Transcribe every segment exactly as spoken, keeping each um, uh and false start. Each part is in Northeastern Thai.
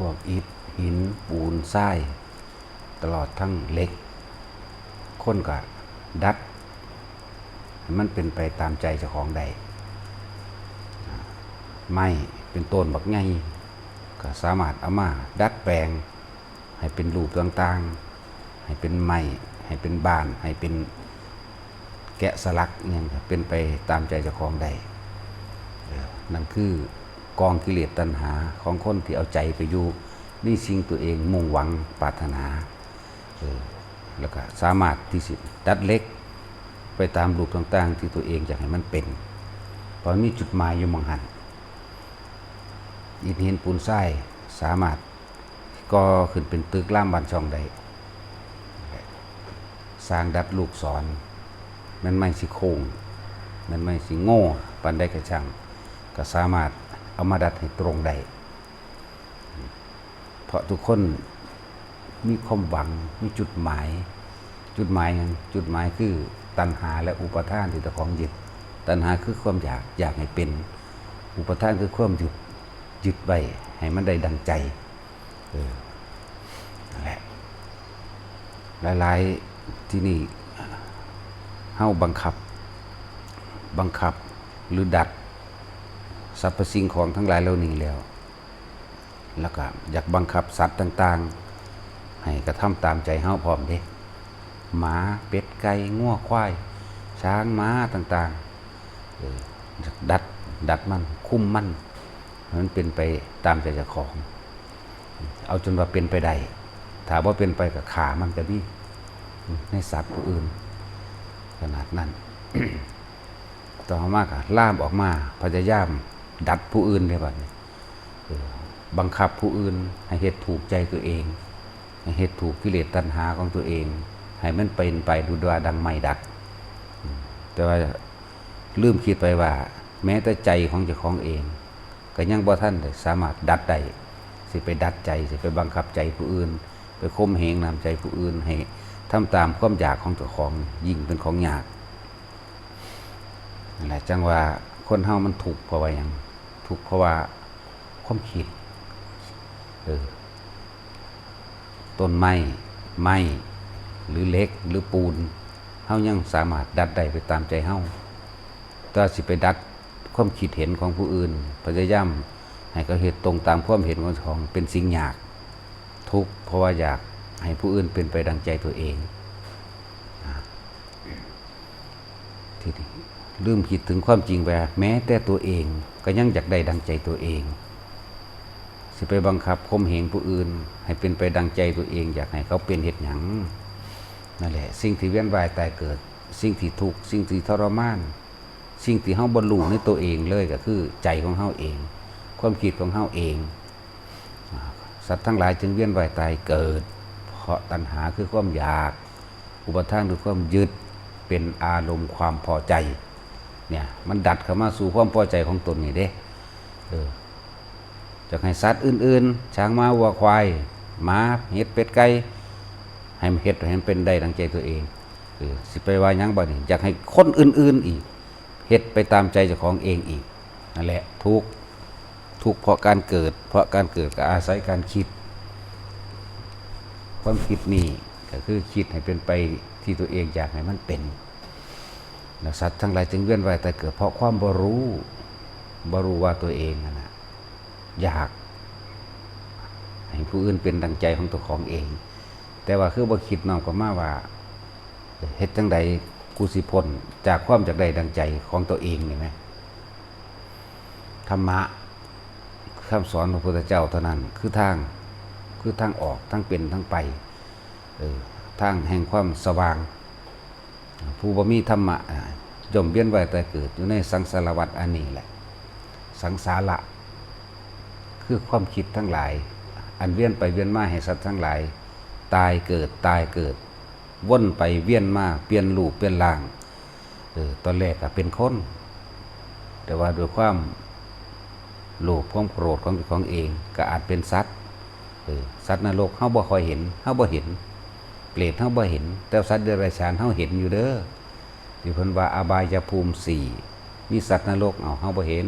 พวกอิฐ หิน ปูน ทราย ตลอดทั้งเหล็ก คนก็ดัดให้มันเป็นไปตามใจเจ้าของได้ ไม้เป็นต้นบักใหญ่ ก็สามารถเอามาดัดแปลงให้เป็นรูปต่างๆ ให้เป็นไม้ ให้เป็นบ้าน ให้เป็นแกะสลักอิหยังก็เป็นไปตามใจเจ้าของได้ เออ นั่นคือกองกิเลสตัณหาของคนที่เอาใจไปอยู่ในสิ่งตัวเองมุ่งหวังปรารถนา เออ แล้วก็สามารถที่สิดัดเหล็กไปตามรูปต่างๆ ที่ตัวเองอยากให้มันเป็น เพราะมันมีจุดหมายอยู่หม่องหั้น อิฐหินปูนทรายสามารถก่อขึ้นเป็นตึกรามบ้านช่องได้ สร้างดัดลูกศร แม่นไม้สิโค้ง แม่นไม้สิโง่ปานใดก็ช่าง ก็สามารถเอามาดัดให้ตรงได้ เพราะทุกคนมีความหวัง มีจุดหมาย จุดหมายหยัง จุดหมายคือตัณหาและอุปาทานที่เจ้าของยึด ตัณหาคือความอยาก อยากให้เป็น อุปาทานคือความยึด ยึดไว้ให้มันได้ดังใจ เออ นั่นแหละ หลายๆ ที่นี่ เฮาบังคับ บังคับ หรือดัด สรรพสิ่งของทั้งหลายเหล่านี้แล้ว แล้วก็อยากบังคับสัตว์ต่างๆ ให้กระทำตามใจเฮาพร้อมเด้ หมา เป็ด ไก่ งัว ควาย ช้าง ม้าต่างๆ เออ อยากดัด ดัดมัน คุมมัน ให้มันเป็นไปตามใจเจ้าของ เอาจนว่าเป็นไปได้ ถ้าบ่เป็นไปก็ฆ่ามันก็มี ในสัตว์ผู้อื่น ขนาดนั้น ต่อมาก็ลามออกมา พยายามดัดผู้อื่นเด้บัดนี้ เออ บังคับผู้อื่นให้เฮ็ดถูกใจตัวเอง ให้เฮ็ดถูกกิเลสตัณหาของตัวเอง ให้มันเป็นไปดุจว่าดังไม้ดัด อืม แต่ว่าลืมคิดไปว่า แม้แต่ใจของเจ้าของเอง ก็ยังบ่ทันได้สามารถดัดได้ สิไปดัดใจ สิไปบังคับใจผู้อื่น ไปข่มเหงน้ำใจผู้อื่น ให้ทำตามความอยากของเจ้าของ ยิ่งเป็นของยาก นั่นแหละ จั่งว่าคนเฮามันทุกข์เพราะว่าหยัง ทุกข์เพราะว่าความคิด เออ ต้นไม้ ไม้ หรือเหล็ก หรือปูน เฮายังสามารถดัดได้ไปตามใจเฮา แต่สิไปดัดความคิดเห็นของผู้อื่น พยายามให้เขาเฮ็ดตรงตามความเห็นของเจ้าของ เป็นสิ่งยาก ทุกข์เพราะว่าอยากให้ผู้อื่นเป็นไปดังใจตัวเอง อ่า ทีนี้ลืมคิดถึงความจริงว่า แม้แต่ตัวเองก็ยังอยากได้ดังใจตัวเอง สิไปบังคับข่มเหงผู้อื่น ให้เป็นไปดังใจตัวเอง อยากให้เขาเป็นเฮ็ดหยัง นั่นแหละ สิ่งที่เวียนว่ายตายเกิด สิ่งที่ทุกข์ สิ่งที่ทรมาน สิ่งที่เฮาบ่รู้ในตัวเองเลยก็คือใจของเฮาเอง ความคิดของเฮาเอง อ่า สัตว์ทั้งหลายจึงเวียนว่ายตายเกิด เพราะตัณหาคือความอยาก อุปาทานคือความยึด เป็นอารมณ์ความพอใจ เนี่ย มันดัดเข้ามาสู่ความพอใจของตนนี่เด้ เออ อยากให้สัตว์อื่นๆ ช้างม้าวัวควาย หมา เห็ด เป็ด ไก่ ให้มันเฮ็ดให้มันเป็นได้ดังใจตัวเอง เออ สิไปว่าหยังบัดนี้ อยากให้คนอื่นๆ อีก เฮ็ดไปตามใจเจ้าของเองอีก นั่นแหละ ทุกข์ ทุกข์เพราะการเกิด เพราะการเกิดก็อาศัยการคิด ความคิดนี่ก็คือคิดให้เป็นไปที่ตัวเองอยากให้มันเป็น แล้วสัตว์ทั้งหลายจึงเวียนว่ายตายเกิด เพราะความบ่รู้ บ่รู้ว่าตัวเองนั่นน่ะ อยากให้ผู้อื่นเป็นดังใจของตัวของเอง แต่ว่าคือบ่คิดน้อมกลับมาว่า เฮ็ดจั่งใดกูสิพ้นจากความอยากได้ดังใจของตัวเองนี่แหม ธรรมะ คำสอนของพระพุทธเจ้าเท่านั้น คือทาง คือทางออก ทางเป็น ทางไป เออ ทางแห่งความสว่าง ผู้บ่มีธรรมะ อ่า ย่อมเวียนว่ายตายเกิดอยู่ในสังสารวัฏอันนี้แหละ สังสาระ คือความคิดทั้งหลาย อันเวียนไปเวียนมาให้สัตว์ทั้งหลาย ตายเกิด ตายเกิด วนไปเวียนมา เปลี่ยนรูปเปลี่ยนร่าง เออ ตอนแรกก็เป็นคน แต่ว่าด้วยความโลภความโกรธของเจ้าของเอง ก็อาจเป็นสัตว์ เออ สัตว์นรกเฮาบ่ค่อยเห็น เฮาบ่เห็น เปรตเฮาบ่เห็น แต่สัตว์เดรัจฉานเฮาเห็นอยู่เด้อ ที่เพิ่นว่าอบายภูมิสี่ มีสัตว์นรก เอา เฮาบ่เห็น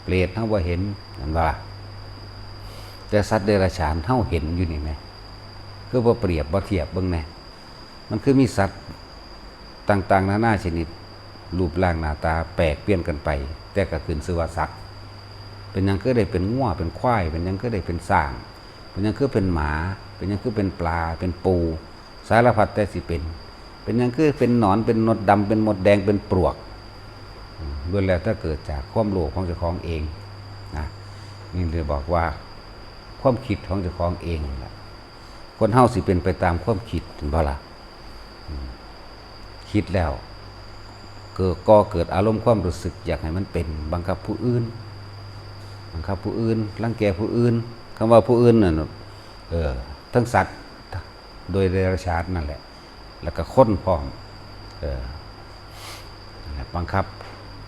เปรตเฮาบ่เห็น นั่นว่า แต่สัตว์เดรัจฉานเฮาเห็นอยู่นี่แหม คือบ่เปรียบบ่เทียบเบิ่งแหน่ มันคือมีสัตว์ต่างๆนานาชนิด รูปร่างหน้าตาแปลกเปลี่ยนกันไป แต่ก็ขึ้นชื่อว่าสัตว์ เป็นหยังคือได้เป็นงัวเป็นควาย เป็นหยังคือได้เป็นช้าง เป็นหยังคือเป็นหมา เป็นหยังคือเป็นปลา เป็นปู สารพัดแต่สิเป็น เป็นหยังคือเป็นหนอน เป็นมดดำ เป็นมดแดง เป็นปลวก อืม ล้วนแล้วแต่เกิดจากความโลภของเจ้าของเองนะ นี่เลยบอกว่าความคิดของเจ้าของเองนั่นแหละ คนเฮาสิเป็นไปตามความคิด เห็นบ่ล่ะ อืม คิดแล้ว เกิด ก่อเกิดอารมณ์ความรู้สึกอยากให้มันเป็น บังคับผู้อื่น บังคับผู้อื่น รังแกผู้อื่น คำว่าผู้อื่นนั่น เออ ทั้งสัตว์ โดยเดรัจฉานนั่นแหละ แล้วก็คนพร้อม เออ นั่นแหละ บังคับ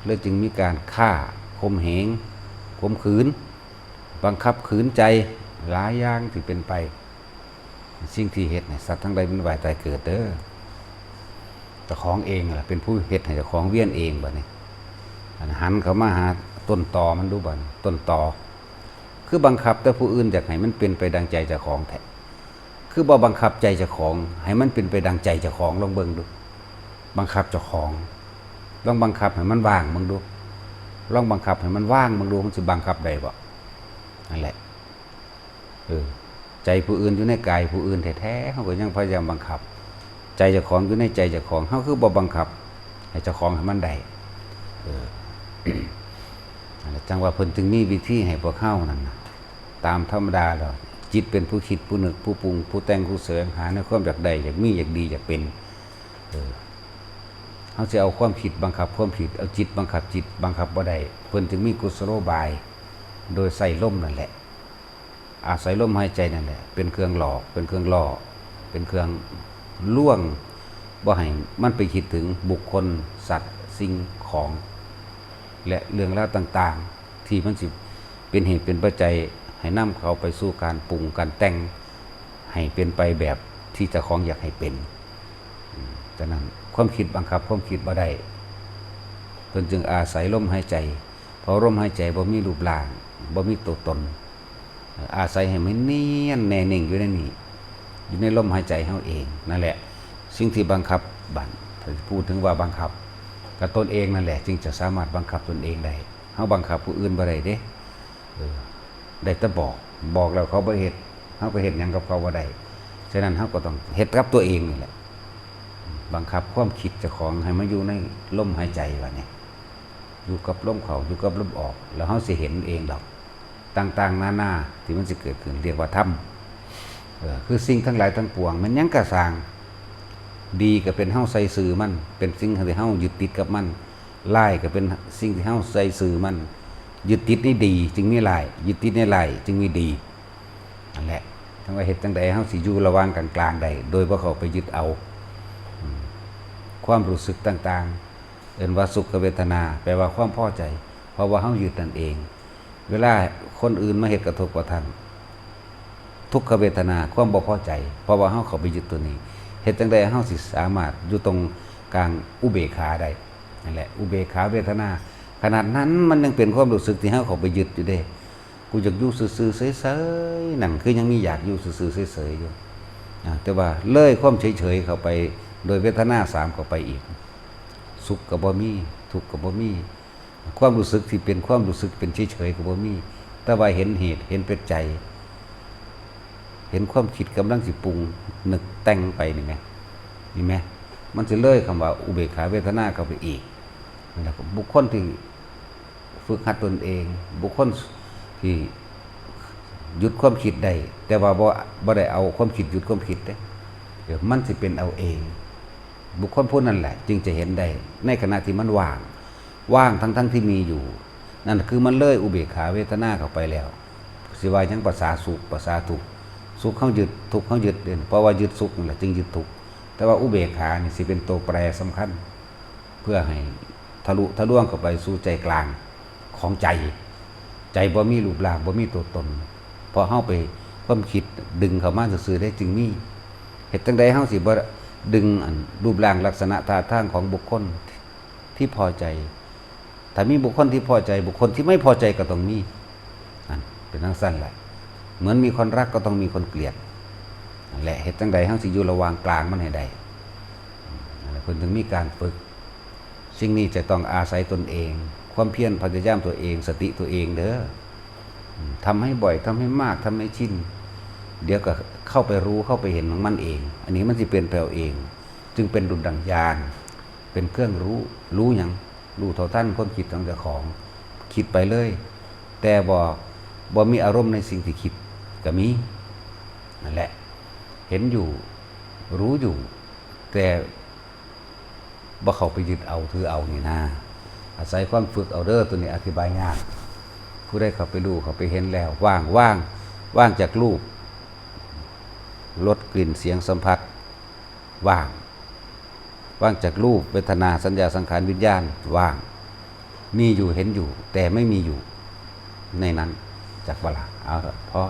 เลยจึงมีการฆ่า ข่มเหง ข่มขืน บังคับขืนใจ หลายอย่างที่เป็นไป สิ่งที่เฮ็ดให้สัตว์ทั้งหลายเวียนว่ายตายเกิดเด้อ เจ้าของเองล่ะ เป็นผู้เฮ็ดให้เจ้าของเวียนเองบัดนี้ อันหันเข้ามาหาต้นตอมันดูบัดนี้ ต้นตอ คือบังคับแต่ผู้อื่นอยากให้มันเป็นไปดังใจเจ้าของแท้ คือบ่บังคับใจเจ้าของ ให้มันเป็นไปดังใจเจ้าของ ลองเบิ่งดู บังคับเจ้าของ ลองบังคับให้มันว่างเบิ่งดู ลองบังคับให้มันว่างเบิ่งดู มันสิบังคับได้บ่ นั่นแหละ เออ ใจผู้อื่นอยู่ในกายผู้อื่นแท้ๆ เฮาก็ยังพยายามบังคับ ใจเจ้าของอยู่ในใจเจ้าของ เฮาคือบ่บังคับให้เจ้าของให้มันได้ เออ นั่นแหละ จั่งว่าเพิ่นจึงมีวิธีให้พวกเฮานั่นน่ะ ตามธรรมดาแล้ว จิตเป็นผู้คิด ผู้นึก ผู้ปรุง ผู้แต่ง ผู้แสวงหาในความอยากได้ อยากมี อยากดี อยากเป็น เออ เฮาสิเอาความคิดบังคับความคิด เอาจิตบังคับจิต บังคับบ่ได้ เพิ่นจึงมีกุศโลบาย โดยใช้ลมนั่นแหละ อาศัยลมหายใจนั่นแหละ เป็นเครื่องหลอก เป็นเครื่องล่อ เป็นเครื่องลวง บ่ให้มันไปคิดถึงบุคคล สัตว์ สิ่งของ และเรื่องราวต่างๆ ที่มันสิเป็นเหตุเป็นปัจจัยให้นำเขาไปสู่การปรุงการแต่ง ให้เป็นไปแบบที่เจ้าของอยากให้เป็น อืม ฉะนั้นความคิดบังคับความคิดบ่ได้ เพิ่นจึงอาศัยลมหายใจ เพราะลมหายใจบ่มีรูปร่าง บ่มีตัวตน อาศัยให้มันเนียนแน่นิ่งอยู่ในนี้ อยู่ในลมหายใจเฮาเองนั่นแหละ สิ่งที่บังคับ บัด ถ้าพูดถึงว่าบังคับ ก็ตนเองนั่นแหละ จึงจะสามารถบังคับตนเองได้ เฮาบังคับผู้อื่นบ่ได้เด้ เออ ได้แต่บอก บอกแล้วเขาบ่เฮ็ด เฮาก็เฮ็ดหยังกับเขาบ่ได้ ฉะนั้นเฮาก็ต้องเฮ็ดกับตัวเองนี่แหละ บังคับความคิดเจ้าของให้มาอยู่ในลมหายใจบัดนี้ อยู่กับลมเข้า อยู่กับลมออก แล้วเฮาสิเห็นเองดอก ต่างๆนานาที่มันสิเกิดขึ้น เรียกว่าธรรม เออ คือสิ่งทั้งหลายทั้งปวง มันหยังกะซ่าง ดีก็เป็นเฮาใส่ซื่อมัน เป็นสิ่งที่เฮายึดติดกับมัน ร้ายก็เป็นสิ่งที่เฮาใส่ซื่อมัน ยึดติดในดีจึงมีร้าย ยึดติดในร้ายจึงมีดี นั่นแหละ จั่งว่าเฮ็ดจั่งใดเฮาสิอยู่ระหว่างกลางๆได้ โดยบ่เข้าไปยึดเอา อืม ความรู้สึกต่างๆ เอิ้นว่าสุขเวทนา แปลว่าความพอใจ เพราะว่าเฮายึดนั่นเอง เวลาคนอื่นมาเฮ็ดกระทบกระทั่ง ทุกขเวทนา ความบ่พอใจ เพราะว่าเฮาเข้าไปยึดตัวนี้ เฮ็ดจั่งใดเฮาสิสามารถอยู่ตรงกลางอุเบกขาได้ นั่นแหละ อุเบกขาเวทนา ขนาดนั้นมันยังเป็นความรู้สึกที่เฮาเข้าไปยึดอยู่เด้ กูอยากอยู่ซื่อๆเฉยๆ นั่นคือยังมีอยากอยู่ซื่อๆเฉยๆอยู่ อ่า แต่ว่าเลยความเฉยๆเข้าไป โดยเวทนาสามเข้าไปอีก สุขก็บ่มี ทุกข์ก็บ่มี ความรู้สึกที่เป็นความรู้สึกเป็นเฉยๆก็บ่มี แต่ว่าเห็นเหตุ เห็นปัจจัย เห็นความคิดกำลังสิปรุงนึกแต่งไปนี่แหม นี่แหม มันสิเลยคำว่าอุเบกขาเวทนาเข้าไปอีก นั่นแหละ บุคคลที่ ฝึกหัดตนเอง บุคคลที่หยุดความคิดได้ แต่ว่าบ่ บ่ได้เอาความคิดหยุดความคิดเด้ เดี๋ยวมันสิเป็นเอาเอง บุคคลผู้นั้นแหละ จึงจะเห็นได้ ในขณะที่มันว่าง ว่างทั้งๆที่มีอยู่ นั่นคือมันเลยอุเบกขาเวทนาเข้าไปแล้ว สิว่าหยังภาษาสุข ภาษาทุกข์ สุขเฮายึด ทุกข์เฮายึดเด้ เพราะว่ายึดสุขนั่นแหละจึงยึดทุกข์ แต่ว่าอุเบกขานี่สิเป็นตัวแปรสำคัญ เพื่อให้ทะลุทะลวงเข้าไปสู่ใจกลางของใจ ใจบ่มีรูปร่าง บ่มีตัวตน เพราะเฮาไปความคิดดึงเข้ามาซื่อๆได้จึงมี เฮ็ดจั่งใดเฮาสิบ่ดึงอันรูปร่างลักษณะท่าทางของบุคคลที่พอใจ ถ้ามีบุคคลที่พอใจ บุคคลที่ไม่พอใจก็ต้องมี นั่นเป็นจั่งซั่นแหละ เหมือนมีคนรักก็ต้องมีคนเกลียด นั่นแหละ เฮ็ดจั่งใดเฮาสิอยู่ระหว่างกลางมันให้ได้ นั่นแหละ เพิ่นถึงมีการฝึก สิ่งนี้จะต้องอาศัยตนเอง ความเพียรพยายามตัวเอง สติตัวเองเด้อ ทำให้บ่อย ทำให้มาก ทำให้ชิน เดี๋ยวก็เข้าไปรู้ เข้าไปเห็นของมันเอง อันนี้มันสิเปลี่ยนแปลงเอง จึงเป็นดุจดั่งญาณ เป็นเครื่องรู้ รู้หยัง รู้เท่าทันความคิดของเจ้าของ คิดไปเลย แต่บ่ บ่มีอารมณ์ในสิ่งที่คิด ก็มี นั่นแหละ เห็นอยู่ รู้อยู่ แต่บ่เข้าไปยึดเอาถือเอานี่นะ อาศัยความฝึกเอาเด้อ ตัวนี้อธิบายยาก ผู้ใดเข้าไปรู้ เข้าไปเห็นแล้ว ว่าง ว่าง ว่างจากรูป รส กลิ่น เสียง สัมผัส ว่าง ว่างจากรูป เวทนา สัญญา สังขาร วิญญาณ ว่าง มีอยู่ เห็นอยู่ แต่ไม่มีอยู่ในนั้น จักบ่ละ เอาเถอะ พอ